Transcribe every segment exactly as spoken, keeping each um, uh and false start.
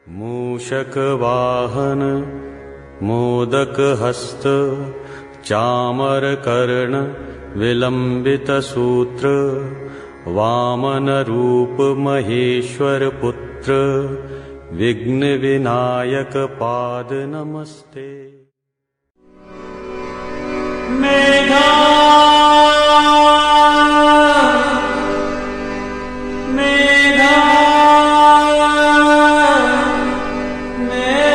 मूषकवाहन मोदकहस्त चामरकर्ण विलंबित सूत्र वामन रूप महेश्वर पुत्र विघ्न विनायक पाद नमस्ते। मेघा, मेघा, मेघा,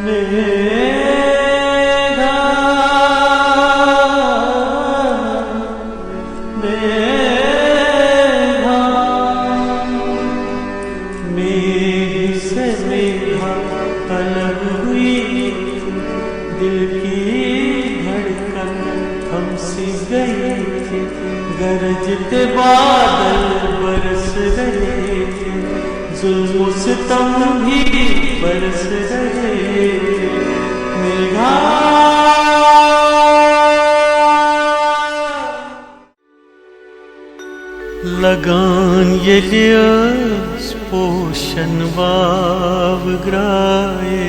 मेघा। मेघा, मेघ से मेघा अलग हुई थी, दिल की धड़कन थम सी गई थी, गरजते बादल बरस रहे थे, जुल्म सितम भी बरस रहे थे। मेघा، لگان ییٚلہِ ٲس پوشن واو گرٛایے،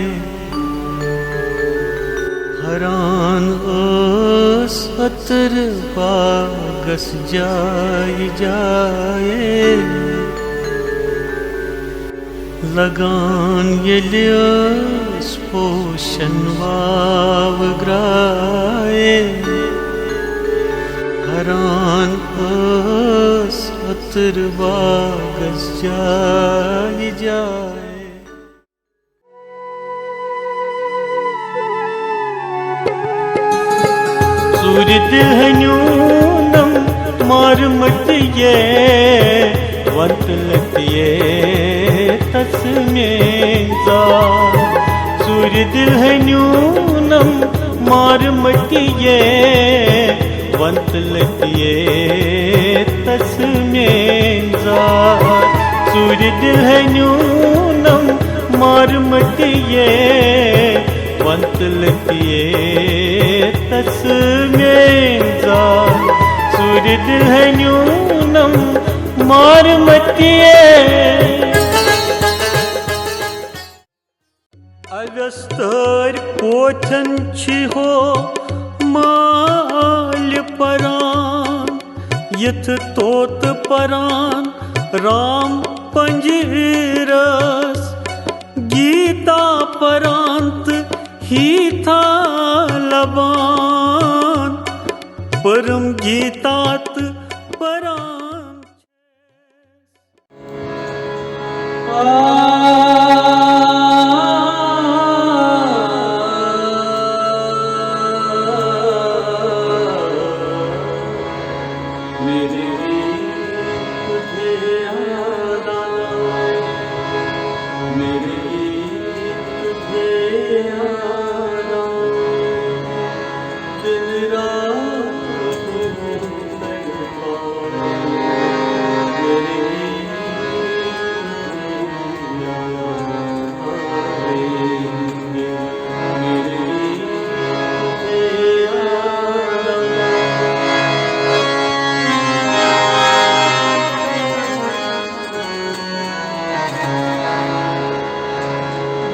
ہران ٲس عطر باغس جایہِ جایہِ۔ لگان ییٚلہِ ٲس پوشن واو گرٛایے، ہران ٲس عطر باغس جایہِ جایہِ۔ ژوٗرِ دِل ہنیونم مارمتیے، ونت لتیے تس میزا۔ ژوٗرِ دِل ہنیونم مارمتیے، ونت لتیے تس میزا۔ ژوٗرِ دِل ہنیونم مارمتیے، ونت لتیے تس میزا۔ ژوٗرِ دِل ہنیونم مارمتیے۔ اویستٲرۍ پوچھن چھی ہو مالہِ پران، یِتھ طوطہٕ پران رام پنجیرس۔ گیتا پران تہٕ ہیتھا لبان، پٔرٕم گیتا تہٕ پران۔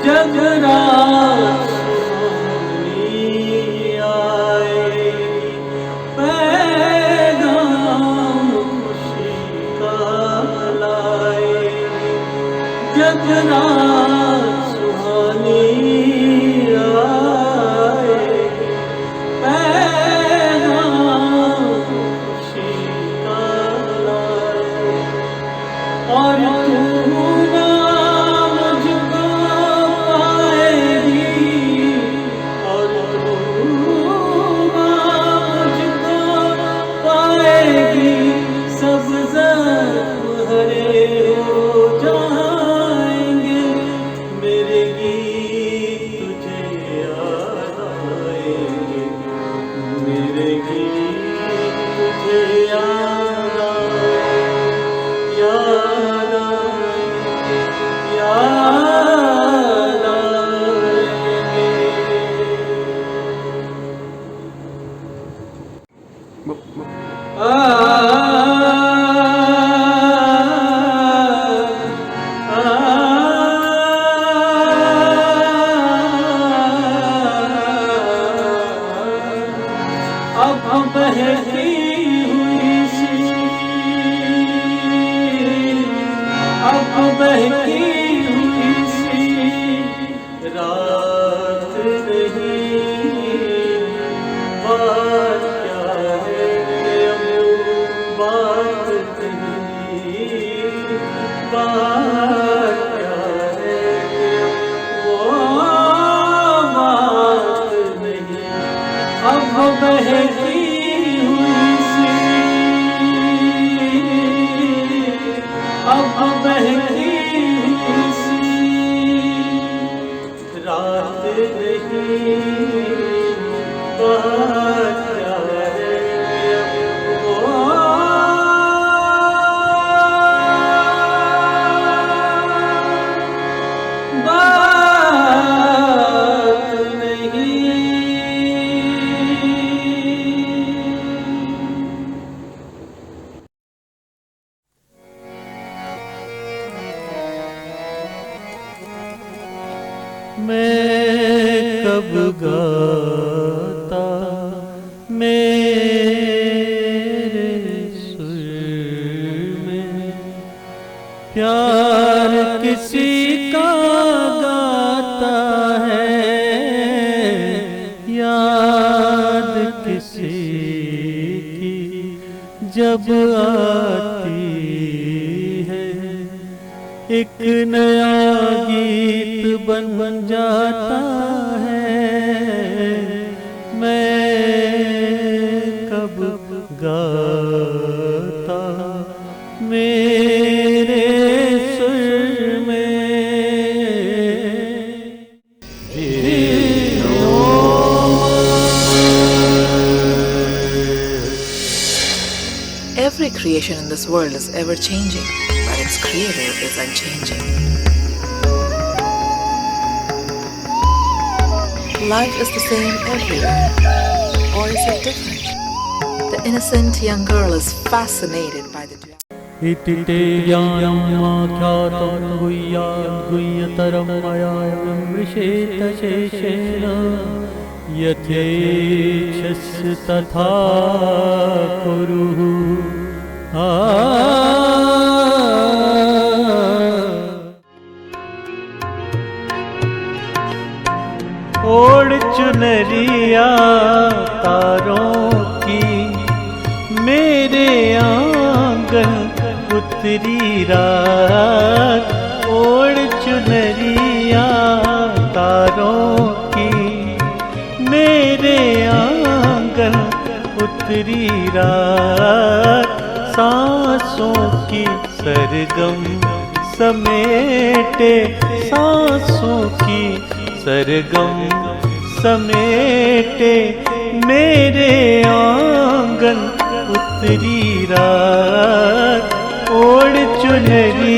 جگرات سہانی آئے، پیغام خوشی کا لائے۔ جگرات سہانی آئے، پیغام خوشی کا لائے۔ اور تو نہ مجھ کو پائے گی، اور تو نہ مجھ کو پائے گی، سب زخم ہرے ہو جائیں گے۔ میرے گیت تجھے یاد آئیں گے، میرے گیت تجھے یاد آئیں، یاد آئیں، یاد آئیں گے۔ بہتی ہوئی سی رات نہیں، بات کیا ہے؟ بات نہیں، بات کیا ہے؟ وہ بات نہیں، اب بہتی ہوئی سی، اب بہتی ہوئی سی رات نہیں، بات کیا ہے؟ وہ بات نہیں۔ میں کب گاتا میرے سر میں، پیار کسی کا گاتا ہے، یاد کسی کی جب آتی ہے، ایک نیا گیت بن جاتا ہے۔ میں کب گاتا میرے سر میں۔ Every creation in this world is ever changing, but its creator is unchanging. Life is the same everywhere, or is it different? The innocent young girl is fascinated by the duality. इति ते ज्ञानमाख्यातं गुह्याद् गुह्यतरं मया विमृशेतशेषेण। यथेच्छसि तथा कुरु। आ। ओढ़ चुनरिया तारों की, मेरे आंगन उतरी रात। ओढ़ चुनरिया तारों की, मेरे आंगन उतरी रात। सांसों की सरगम समेटे, सांसों की सरगम समेटे, मेरे आंगन उतरी रात। ओढ़ चुनरी